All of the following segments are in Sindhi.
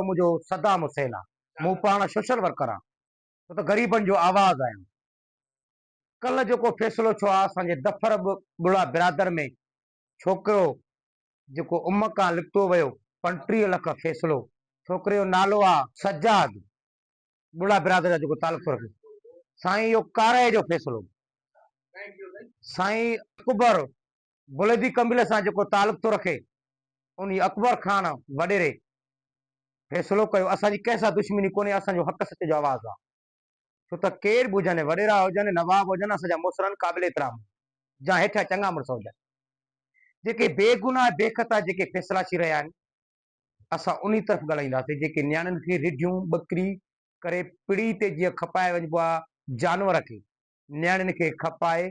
منهنجو صدام حسين آ. مون پاڻ سوشل ورڪر آن. ڇو ته غريبن جو آواز آهيان. ڪلهه جيڪو فيصلو ٿيو آ اسان جي دفر ٻڙا برادر ۾ ڇوڪرو جيڪو ام کان لڪتو ويو 35 لک فيصلو ڇوڪري جو نالو آ سجاد ٻڙا برادر جا جيڪو تعلق ٿو رکي سائين اهو ڪارائي جو فيصلو سائين اڪبر بليدي قبيلي سان جيڪو تعلق ٿو رکي، انهي اڪبر خان وڏيري فيصلو ڪيو، اسان جي ڪنهن سان دشمني ڪونهي، اسان جو حق سچ جو آواز آ، ڇو ته ڪير به هجن، وڏيرا هجن، نواب هجن، اسان جا مڙس رهن قابل احترام جا هيٺيان چڱا مڙس هجن، جيڪي بي گناهه بي خطا جيڪي فيصلا ٿي رهيا آهن، اسان انهي طرف ڳالهائينداسين، جيڪي نياڻين کي رڍيون، ٻڪري ڪري پڙي تي جيئن کپائي وڃبو آ جانور کي، نياڻين کي کپائي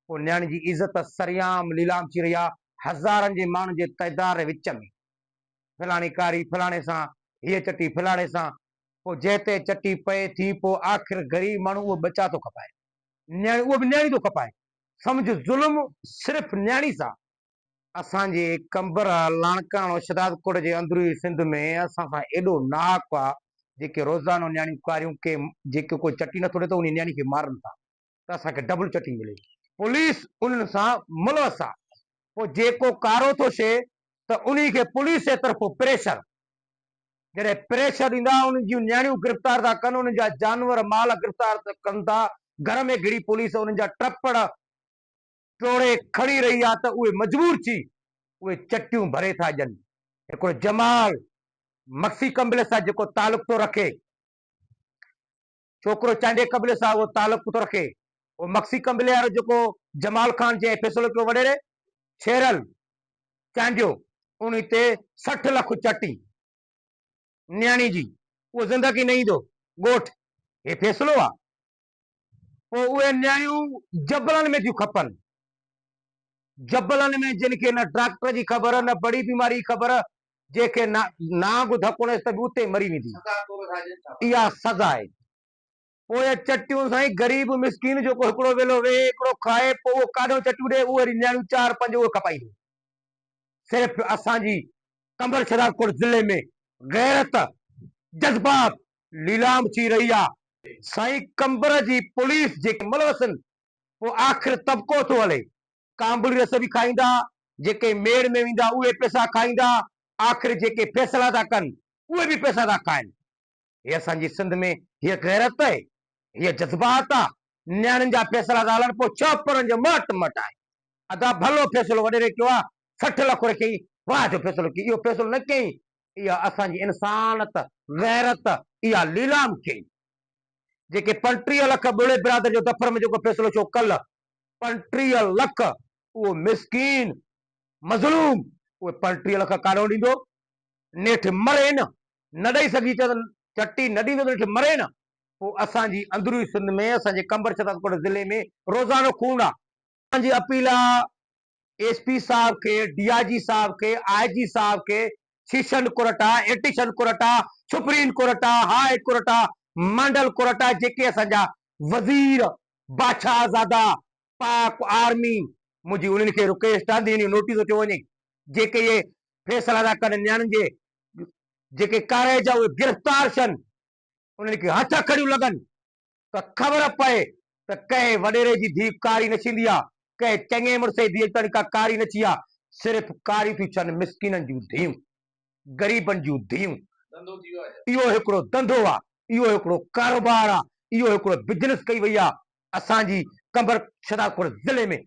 پوء نياڻين جي عزت سرعام ليلام ٿي رهي آ هزارن جي ماڻهن جي تعدار وچ ۾ فلاڻي ڪاري فلاڻي سان هيء چٽي فلاڻي سان پوء جنهن تي چٽي پئي ٿي پوء آخر غريب ماڻهو اهو ٻچا ٿو کپائي نياڻي اهو به نياڻي ٿو کپائي سمجهه ظلم صرف نياڻي سان. اسان جي قمبر لاڙڪاڻو شھدادڪوٽ جي اندروني سنڌ ۾ اسان سان ايڏو ناحق آ جيڪي روزانو نياڻيون ڪاريون ڪي جيڪي ڪو چٽي نٿو ڏي ته انهي نياڻي کي مارن ٿا ته اسان کي ڊبل چٽي ملي. پوليس انهن سان ملوث آ پوء جيڪو ڪارو ٿو ٿئي ته انهي کي پوليس جي طرفون پريشر جڏهن پريشر ڏيندا انهن جون نياڻيون گرفتار ٿا ڪن انهن جا جانور مال گرفتار ڪن ٿا گهر ۾ گهڙي پوليس انهن جا ٽپڙ ٽوڙي کڻي رهي آ ته اهي مجبور ٿي اهي چٽيون ڀري ٿا ڏين. هڪڙو جمال مگسي قبيلي سان جيڪو تعلق ٿو رکي، ڇوڪرو چانڊيي قبيلي سان اهو تعلق ٿو رکي، اهو مگسي قبيلي وارو جيڪو جمال خان جنهن فيصلو ڪيو وڏيري ڇيرل چانڊيو انهي تي 60 لک چٽي نياڻي جي اهو زندگي نه ايندو ڳوٺ هي فيصلو آ. پوء اهي نياڻيون جبلن ۾ ٿيون کپن. جبلن ۾ جن کي نه ڊاڪٽر جي خبر، نه بڙي بيماري جي خبر، جنهن کي نانگ ڌڪ هڻيس ته به اتي ئي مري ويندي. اها سزا آهي. پوء اهي چٽيون سائين غريب مسڪين جيڪو هڪڙو ويلو ويهي، هڪڙو کائي، پوء اهو ڪاڏهون چٽيون ڏئي، اهي وري نياڻيون چار پنج اهي کپائينديون. صرف اسان جي قمبر شهدادڪوٽ ضلعي ۾ غيرت، جذبات ليلام ٿي رهي آ. سائين قمبر جي پوليس جيڪي ملوث آهن پوء آخر طبقو ٿو هلي ڪانبڙي رس به کائيندا جيڪي ميڙ ۾ ويندا اهي پئسا کائيندا آخر جيڪي فيصلا ٿا ڪن اهي به پئسا ٿا کائن هي اسان جي سنڌ ۾ هيء غيرت آهي هيء جذبات آ نياڻين جا فيصلا ٿا هلن پوء ڇهه پرن جو مهٽ مٽ آهي ادا ڀلو فيصلو وڏيري ڪيو آ 60 لک رکيئي واهه جو فيصلو ڪيئي اهو فيصلو نه ڪيئي اها اسان جي انسانت، غيرت، اها ليلام ڪئي. جيڪي 35 لک ٻڙي برادر جو دفر ۾ جيڪو فيصلو ٿيو ڪلهه 35 لک اهو مسڪين مظلوم اهي 35 لک ڪاڏهون ڏيندو نيٺ مري نه نه ڏئي سگهي ته چٽي نه ڏيندو ته نيٺ مري نه پوء اسان جي اندروني سنڌ ۾ اسان جي قمبر شهدادڪوٽ ضلعي ۾ روزانو خون آ. اسان جي اپيل آ ايس پي صاحب کي، ڊي I جي صاحب کي، آء جي صاحب کي، سيشن ڪورٽ آ، ايڊيشن ڪورٽ آ، سپريم ڪورٽ آ، هاء ڪورٽ آ، مانڊل ڪورٽ آ، جيڪي اسان جا وزير، بادشاهه زادا، پاڪ آرمي، منهنجي انهن کي رڪويسٽ آ ته نوٽيس وٺيو وڃي، جيڪي اهي فيصلا ٿا ڪن نياڻين جي، جيڪي ڪاري جا اهي گرفتار ٿين، انهن کي هٿ کڙيون لڳن. ته خبر پئي ته ڪنهن وڏيري جي ڌيء ڪاري نه ٿيندي آ، ڪنهن چڱي مڙس جي ڌيء تڻ ڪا ڪاري نه ٿي آ، صرف ڪاريون ٿيون ڇن مسڪينن جون ڌيئون، غريبن جون ڌيئون. اهو هڪڙو ڌنڌو آ، اهو هڪڙو ڪاروبار آ، اهو هڪڙو بزنس ڪئي وئي آ اسان جي قمبر شهدادڪوٽ ضلعي ۾.